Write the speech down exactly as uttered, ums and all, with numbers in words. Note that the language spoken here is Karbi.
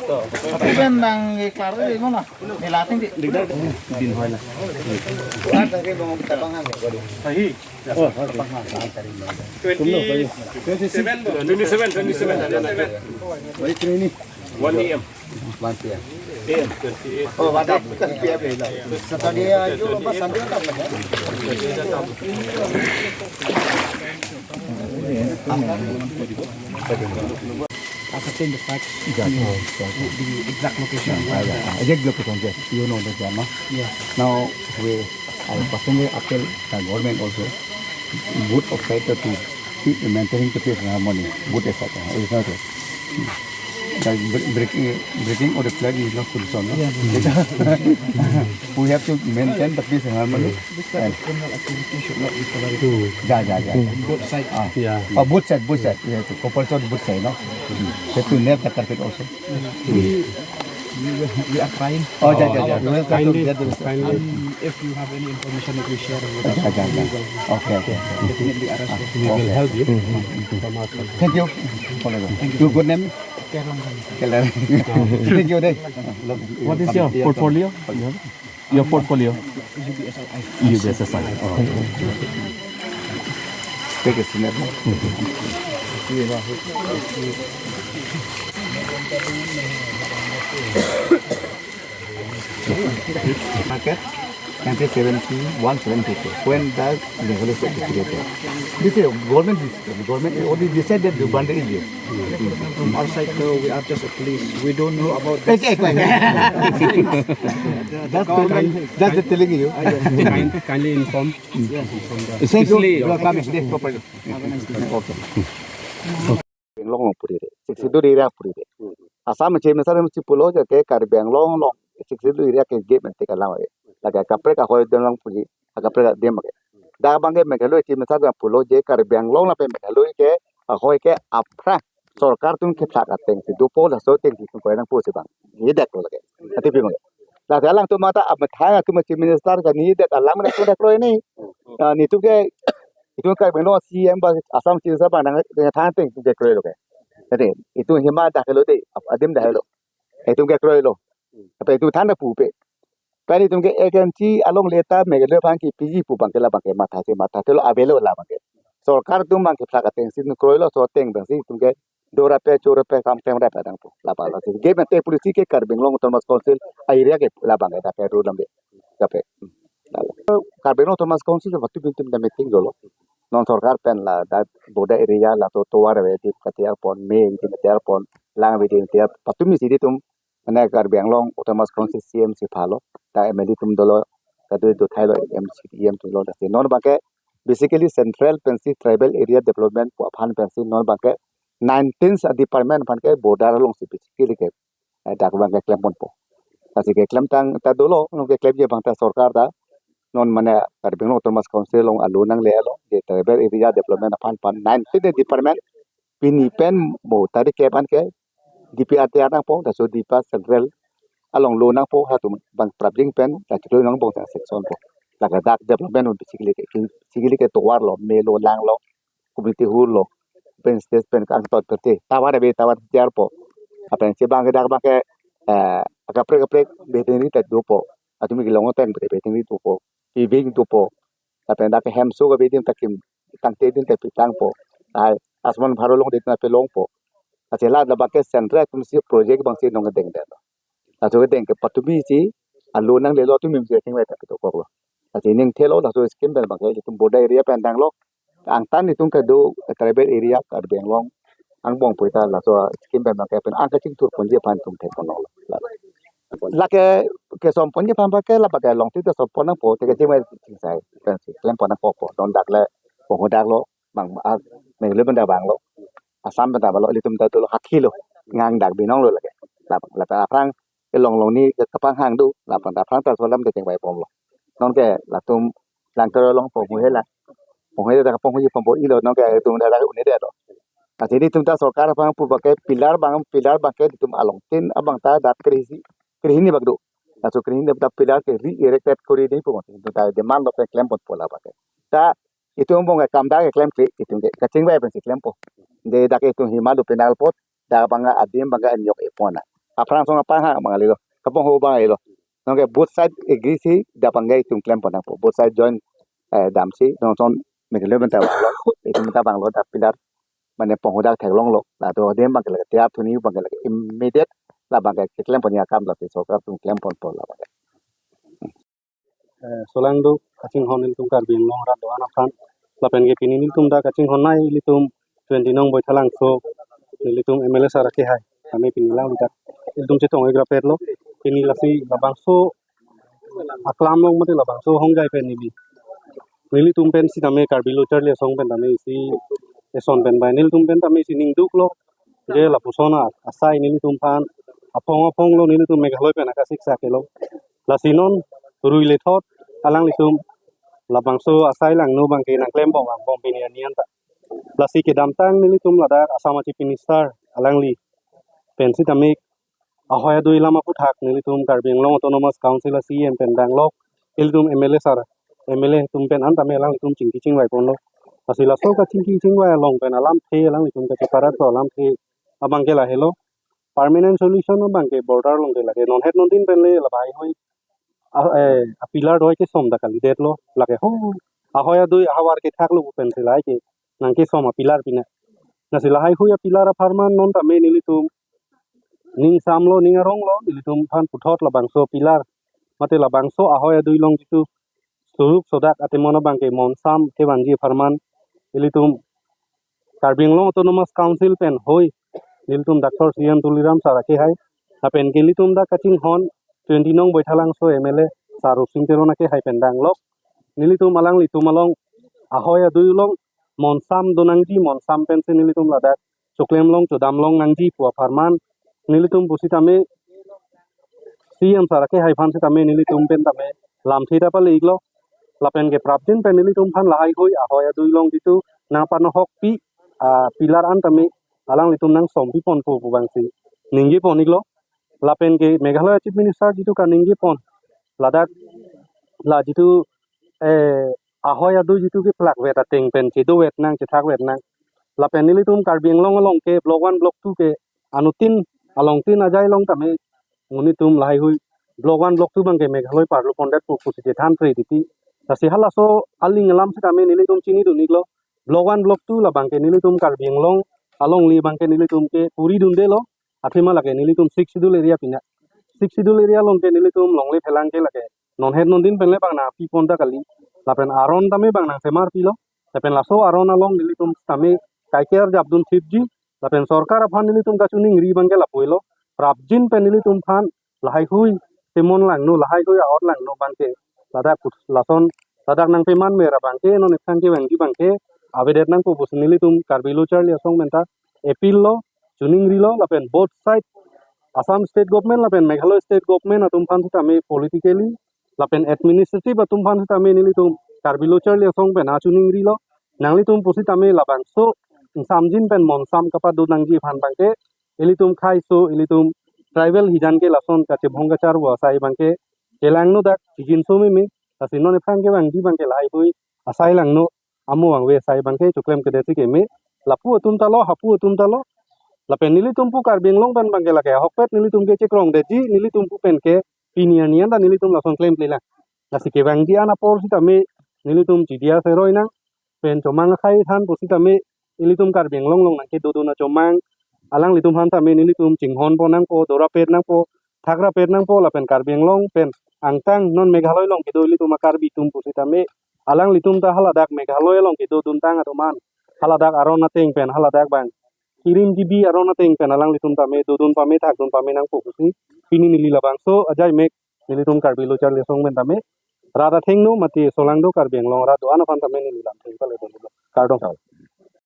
Even nang klaro di mana? Nila ting di. Din hoy na. Twenty-seven, twenty-seven, twenty-seven. One A M. One P M. A M, twenty-eight. Oh, what up? Saturday, uh, you know, Sunday, uh, Ascertain the fact. Yeah, oh, yeah. The exact location. Yeah, where yeah, the yeah. Exact location, yes. You know the drama. Yeah. Now, we, I personally appeal the government also, both of side to keep maintaining the peace and harmony, both side, uh, it's not a, the bre-, breaking, breaking of the flag is not solution, no? Yeah, yeah. We have to maintain the peace and harmony. This type of criminal activity should not be tolerated. Yeah, yeah, yeah. Both sides. Ah. Yeah. Oh, both side, both side. We have to compulsory both side, no? Have to nab the culprit also. We, we, we are trying. Oh, yeah, yeah, yeah. We will try to kindly, get them. Kindly. And if you have any information that you share with us, yeah, yeah, yeah, we will, okay, okay, definitely arrest them. We will help you from our side. Thank you. Thank you. Your good name? Kerong. Kerong. Thank you, deh. What is your portfolio? Your portfolio? U B S S I. U B S S I. Oh. Take a seat. Market, nineteen seventy-one seventy-two, when the Meghalaya state was created. This is government, this government already decided the boundary is this. From our side, though, we are just a police. We don't know about this. Exactly. That's the, that's the telling you. Kind-, kindly inform. Yes. Thank you. Especially you are coming. Yes, properly. Have a nice day. Okay. Anglong along puri re, Sixth Schedule area puri re. Assam Chief Minister si pulo je ke Karbi Anglong along Sixth Schedule area ke gate mente kalang ave. Lake kaprek ahoi adim along puji, kaprek adim ave. Dak abang ke Meghalaya Chief Minister si pulo je Karbi Anglong lapen Meghalaya ke ahoi ke aphrang sorkar atum kephlak ateng si dopo, laso ateng si atum koi nangpo si bang. Ni dak lo lake. Ati pi bang. Lasi alangtum mata amethang atum Chief Minister ke ni dak alam dak lo dak lo ini. Ah, netum ke, netum ke beno C M ba Assam Chief Minister ba nang, nang thang ateng netum ke kroi lo ke. Jadi, netum hima dak lo dei, adim dak lo. Netum ke kroi lo. Apa netum than dak pupe. Pen netum ke agency along leta Meghalaya aphan kepiji pu abang ke la abang ke matha si matha te lo, avelo la abang ke. Sorkar atum abang kephlak ateng si kroi lo, laso ateng abang si netum ke do rape, cho rape, kam klem rape nangpo. Lapa lasi. Gate mente policy ke Karbi Anglong Autonomous Council a-area ke labang ke dak ke rule lam de. Kape. Karbi Anglong Autonomous Council patumi atum ta meeting dolo. Non sorkar pen la dak border area laso tovar ave adim katiar pon, me adim katiar pon, lang ave adim katiar, patumi si netum mane Karbi Anglong Autonomous Council C M si phalo, ta M L A atum dolo, ta do do thailo M C, E M atum dolo, lasi non abang ke basically central pensi tribal area development pu aphan pensi non abang ke nineteen department aphan ke border along si basically ke, eh, dak abang ke klem ponpo. Lasi keklemtang ta dolo, non keklemji abang ta sorkar ta non mane Karbi Anglong Autonomous Council along alo nangle lo, je tribal area development aphan aphan nineteen department pini pen mo tarik ke aphan ke D P R tiar nangpo, laso D P R central along lo nangpo, halatum abang prapjin pen, la chiklo nang bong ta section po. Lake dak development un basically ke, basically ke tovar lo, me lo, lang lo, community hall lo, pen stage pen kangtot perte, tovar ave, tovar tiar po. Lapen si abang ke dak abang ke, eh, kaprek kaprek veterinary ta dopo. Patumi kelong ateng veterinary dopo. Paving dopo. Lapen dak hemso kave adim ta kim tangte adim ta pitangpo. Ai, Ayushman Bharat along adim ta pelongpo. Lasi la, la abang ke central atum si project abang si nong kedeng det lo. Laso kedeng ke patumi si alo nangle lo, tumi si kachingvai ta pitokok lo. Lasi ning thelo laso scheme pen abang ke itum border area pen tanglo. Angtan itum kedo tribal area Karbi Anglong angbong pu ta laso scheme pen abang ke pen ang kachingthur ponji aphan itum thek ponlo. Lake kesom ponji aphan abang ke la abang ke longtin ta som pon nangpo, te kachingvai chingsai pensi klem pon nangpo po. Non dak le, pong dak lo, bang, ah, Meghalaya pen ta bang lo, Assam pen ta bang lo, ilitum ta dolo, hathi lo, ngang dak binong lo lake. La, la ta aphrang kelong long ni kapanghang do, lapen ta aphrang ta so alam ta chingvai bomlo. Non ke latum langkar along ponghu he la. Ponghu he dak ponghu ji pongpo ilo, non ke itum dak dak un-e detlo. Lasi netum ta sorkar aphan pu abang ke pillar abang, pillar abang ke itum alongtin abang ta dak krehini, krehini bak do. Laso krehini ta pillar ke re-erected kori di pu abang itum ta demand lo pen klem ponpo la abang ke. Ta itum angbong ke kam dak ke klemkle, itum ke kachingvai pensi klempo. De dak itum hima do penal pot, dak abang adim abang ke anyok epon na. Aphrang song apahang abang kalilo. Kapanghu abang kalilo. Nonke both side agree si dak abangke itum klem pon nangpo. Both side join, eh, damsi nonson Meghalaya pen ta vanglo. Itum ta vanglo dak pillar mane panghu dak theklonglo. Lado adim abangke lake tiar thuni abangke lake immediate la abangke keklem pon akam lasi sorkar atum klem ponpo la abangke. Eh, solangdo kachinghon ilitum Karbi Anglong arat do-an aphan. Lapen ke pini nelitum dak kachinghon nai ilitum twenty nong Baithalangso nelitum M L A sir akehai. Kami pini lang dak ilitum chetong egrapet lo. Pini lasi labangso aklam along mate labangso hongjai pen neli, nelitum pen sitame Karbi Lo Charli Asong pen tame isi eson pen bai nelitum pen tame isi ningduk lo. Je lapuson a-, asai nelitum aphan aphong aphong lo, nelitum Meghalaya pen akasik sak lo. Lasi non rui lethot alanglitum labangso asai langno abangke nangklem bom angbong pini arni anta. Lasi kedamtang nelitum ladak Assam a Chief Minister alangli pen sitame ahoi adui alam aphuthak nelitum Karbi Anglong Autonomous Council a C E M pen danglok, ilitum M L A sir, M L A atum pen an tame alanglitum chingki chingvai ponlo. Lasi laso kachingki chingvai along pen alamthe alanglitum kacheparat alamthe abangke lahelo. Permanent solution abangke border along ke lake. Non het non din pen le lahaihui a, eh, a pillar doi kesom dak kalidetlo. Lake ho, ahoi adui ahavar kethaklo pu pen si lahai ke nangkesom a pillar pina. Lasi lahaihui a pillar apharman non tame nelitum ning samlo, ning aronglo, nelitum aphan puthot labangso pillar mate labangso ahoi adui along jitu suruk sodak atemon abangke monsam kevangji apharman ilitum Karbi Anglong Autonomous Council pen hui nelitum Doctor C M Tuliram sir akehai, lapen ke ilitum dak kachinghon twenty nong Baithalangso M L A sir Rupsing Teron akehai pen danglok. Nelitum alanglitum along ahoi adui along monsam do nangji, monsam pensi nelitum ladak choklem long chodam long nangji pu apharman nelitum pusitame C M sir akehai aphan sitame nelitum pen tame lamthe ta pale-iklo. Lapen ke prapjin pen nelitum aphan lahaihui ahoi adui along jitu nangpanohokpi a pillar an tame alanglitum nangsompi ponpo pu abangsi ningje pon-iklo. Lapen ke Meghalaya Chief Minister jitu kaningje pon ladak la jitu, eh, ahoi adui jitu keplak vet ateng pen chedo vet nang, chethak vet nang. Lapen nelitum Karbi Anglong along ke block one, block two ke anuttin along tin ajai along tame nelitum lahaihui block one, block two abangke Meghalaya parlo pondetpo pusi chethan pre titi. Lasi halaso aling alam sitame nelitum chinidun-iklo. Block one, block two la abangke nelitum Karbi Anglong alongle abangke nelitum ke puri dundelo. Athema lake nelitum Sixth Schedule area pina. Sixth Schedule area along ke nelitum longle phelang ke lake non het non din pen le bang nangpi pon ta kali. Lapen aron tame bang nangsemar pilo. Lapen laso aron along nelitum tame kaiker japdun thipji. Lapen sorkar aphan nelitum kachiningri abangke lapu-iklo. Prapjin pen nelitum aphan lahaihui temon langno, lahaihui a-ot langno abangke ladak put-, lason ladak nangpeman mera abangke non ephan kevangji abangke avedet nangpo pusi nelitum Karbi Lo Charli Asong pen ta appeal lo, chiningrilo, lapen both side Assam State Government lapen Meghalaya State Government atum aphan sitame politically lapen administrative atum aphan sitame nelitum Karbi Lo Charli Asong pen achiningrilo. Nanglitum pusitame labangso ingsamjin pen monsam kapado nangji aphan abangke ilitum khaiso, ilitum tribal hijan ke lason kachebhong kacharvo asai abangke kelangno dak chijinso meme, lasi non ephan kevangji abangke lahaihui asai langno, amo vangve asai abangke choklem kedesi keme, lapu atum ta lo, hapu atum ta lo. Lapen nelitum pu Karbi Anglong pen abangke lake ahokpet nelitum ke chekrongdetji, nelitum pu pen ke pini arni anta nelitum lason klemkle lang. Lasi kevangji an apor sitame nelitum chidia seroi nang, pen chomang akhai than pusitame ilitum Karbi Anglong along nangkedodun achomang alanglitum aphan tame nelitum chinghon pon nangpo, dorapet nangpo, thakrapet nangpo, lapen Karbi Anglong pen angtang non Meghalaya along kedo ilitum a-Karbi atum pusitame alanglitum ta haladak Meghalaya along kedodun tang atum an haladak aron ateng pen, haladak bang kirim kibi aron ateng pen alanglitum tame dodun pame thakdun pame nangpo pusi pini neli labangso ajai mek nelitum Karbi Lo Charli Asong pen tame rat athengno mate solangdo Karbi Anglong rat do-an aphan tame neli lamthe pale dolo. Kardom.